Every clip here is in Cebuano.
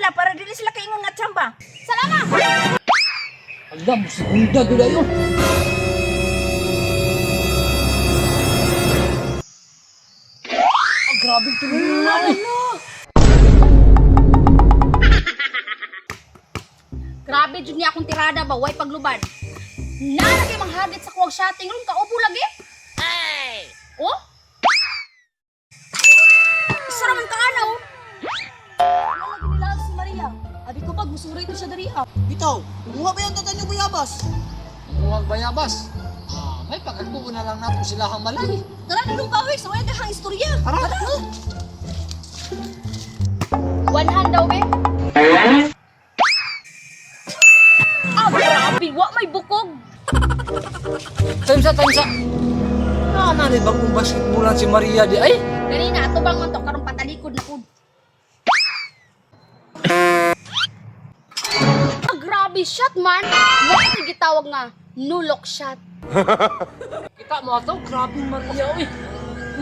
bola para dili sila kaingon nga tsamba. Salamat! Alam, segunda gud ayo. Ah, grabe tuloy na eh. Grabe jud niya akong tirada ba, way paglubad. Nalagay manghagit sa kuwag shotting room, kaupo lagi. Ay! Oh? Isa raman ka ana, oh. Wala lagi nila si Maria. Abi ko pag musuri ito siya diri ah. Bitaw, kumuha ba yung tatan yung bayabas? Huwag bayabas. Ah, may pagkagbuo na lang nato sila ang malay. Tara na nung pawik, sa wala kang istorya. Tara. One hand daw, be. Ah, grabe, wa may bukog. Times sa. Na na ni bagong basketballan si Maria di ay. Ganina, ato bang man to, karong patalikod na pud. Ah, grabe shot man. Wa may gitawag nga nulok shot. Kita mo ato, grabe Maria oy.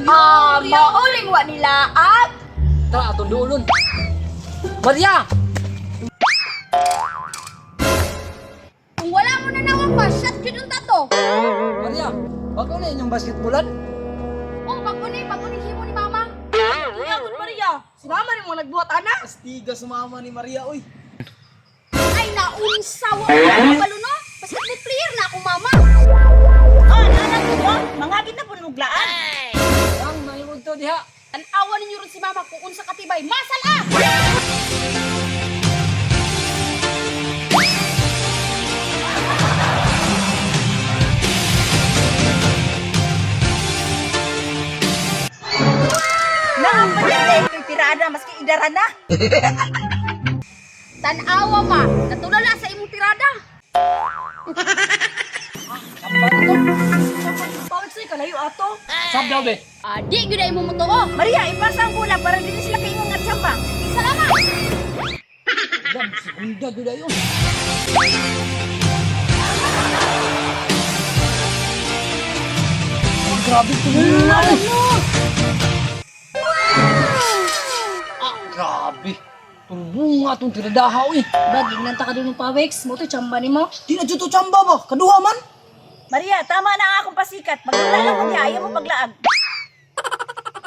Ah, mauling wa nila at Tara atong duolon. Maria! kung wala mo na nawang pa, shot jud unta to. Maria, bago na inyong basketballan? Oh, bago ni himo ni mama. Kuya ko Maria. Si mama ni mo nagbuhat ana. Astiga sumama ni Maria, oy. Ay naunsa wa ko kabalo no. Basketball player na ako mama. Oh, nanak mo, mangagit na pud muglaan. Ang naiwag to diha. Tan-awa ninyo ron si mama kung unsa katibay. Masal ah! Naa pa niya kay tirada maski idara na. Tan-awa ma, natulala sa imong tirada. Pawik sa'yo, kalayo ato. Sab daw be. Ah, di gyud ay mo mutuo. Maria, ipasa ang bola para dili sila kaingon nga tsamba. Salamat. Alam, segunda gud ayo. Ah, grabe tuloy na eh. Ah, grabe. Tulbunga tong tiradaha oy. Baging nanta ka dun ng pawik, mo to chamba ni mo. Di na dyan to tsamba ba? Kaduha man? Maria, tama na ang akong pasikat. Magdula lang mo niya, ayaw mo paglaag.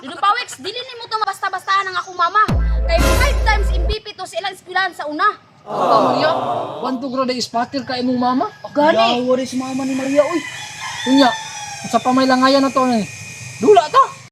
Dudong Pawex, dili nimo to basta-bastahan ang akong mama. Kay 5 times MVP to sa ilang eskwelahan sa una. Ah, Maria, 1 2 grade spatter ka imong mama. Gani. Yawa rin sumama ni Maria, oy. Unya, sa pamay langayan na to ni. Dula ta.